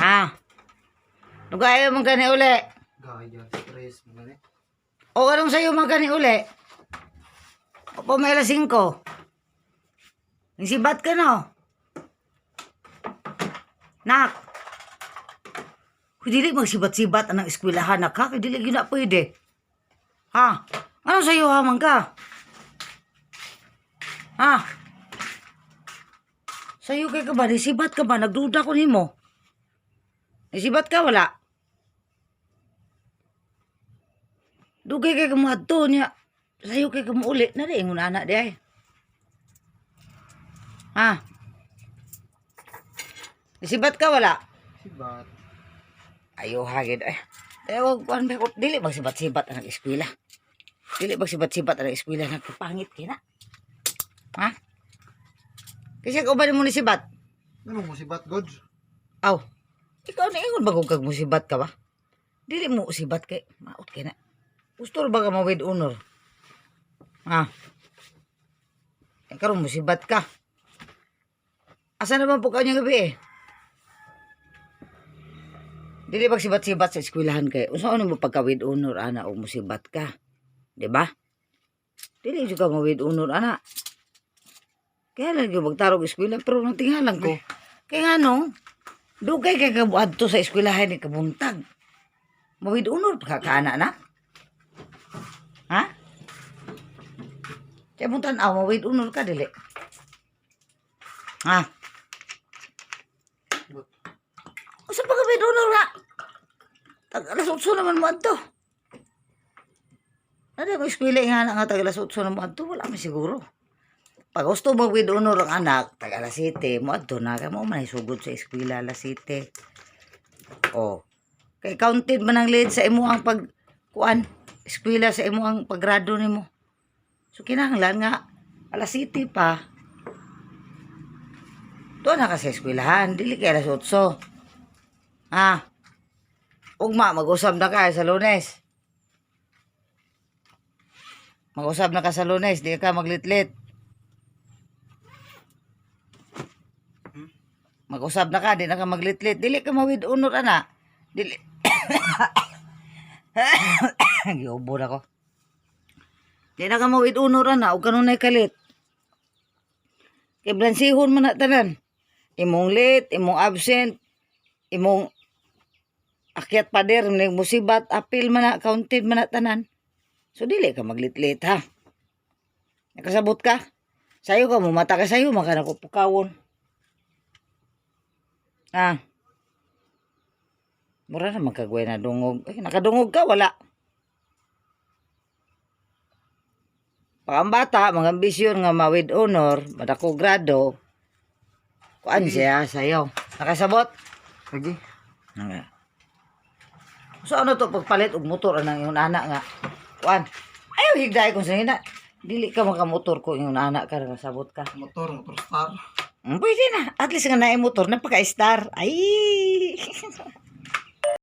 Ha? Nugayo man gani uli. Gaya, stress, mga ni. O anong sayo man gani uli? Opo, may alas 5. Nisibat ka no? Nak. Kung dili magsibat-sibat anang eskwelahan na ka, kay dili gyud na pwede. Ha? Ano sa'yo ha, man ka? Ha? Sa'yo kay ka ba? Nisibat ka ba? Nagduda ko nimo. Nisibat ka, wala? Dugay kay kamuadto niya. Sayo kay kamuuli. Na di, ingon anak di ay. Ha? Nisibat ka, wala? Sibat. Ayo hagid ay. Pero kuan ba ko dili magsibat-sibat ang eskwela. Dili magsibat-sibat ang eskwela, nagpapangit kay na. Ha? Kasi kung ba mo ni sibat? Ano mo sibat, God? Aw. Ikaw na ingon bagong kag musibat ka ba? Dili mo sibat kay maot kay na. Gusto ra ba ka ma-with honor? Ha? Eh, karon musibat ka. Asa naman po kanya gabi eh? Dili pag sibat-sibat sa eskwelahan kay. Unsa ano mo pagka with honor ana og musibat ka? Di ba? Dili jud ka ma-with honor ana. Kaya lagi magtarog eskwela pero nang tingalan ko. Kaya nga no, dugay kay kabuadto sa eskwelahan ni kabuntag. Ma-with honor pa ka kaana na. Ha? Kaya mong tanaw, ma-with honor ka dili. Ha? But, Usa pa ka with honor na? Tag alas 8 naman mo adto. Ano mo eskwela nga na nga tag alas 8 na mo adto, wala man siguro. Pag gusto mo with honor ang anak, tag alas 7 mo adto na kay mo man ay sugod sa eskwela alas 7. Oh. Kay counted man ang lead sa imo ang pag kuan eskwela sa imo ang paggrado nimo. So kinahanglan nga alas 7 pa. Tuwa na ka sa eskwelahan, dili kay alas 8. Ha? Ugma, mag-usab na ka sa Lunes. Mag-usab na ka sa Lunes, di ka maglitlit. Mag-usab na ka, di na ka maglitlit. Dili ka mawid honor, ana. Dili. Giubo na ko. Di na ka mawid honor, ana. O kanunay kalit. Kay blansihon man na tanan. Imong late, imong absent, imong akyat pader, ning musibat, apil man na, counted man na tanan. So dili ka maglitlit ha. Nakasabot ka. Sayo ka, mumata ka sayo, maka nakupukawon. Ah. Mura na magkagway na dungog. Eh, nakadungog ka, wala. Pag ang bata, mga ambisyon nga ma-with honor, madako grado, kuan siya sayo. Nakasabot? Lagi. Nga. So ano to pagpalit og motor anang iyong anak nga. Kuan. Ayaw higday kung sa. Dili ka makamotor ko iyong anak ka nakasabot ka. Motor, motor star. Pwede na. At least nga naay motor napaka-star. Ay.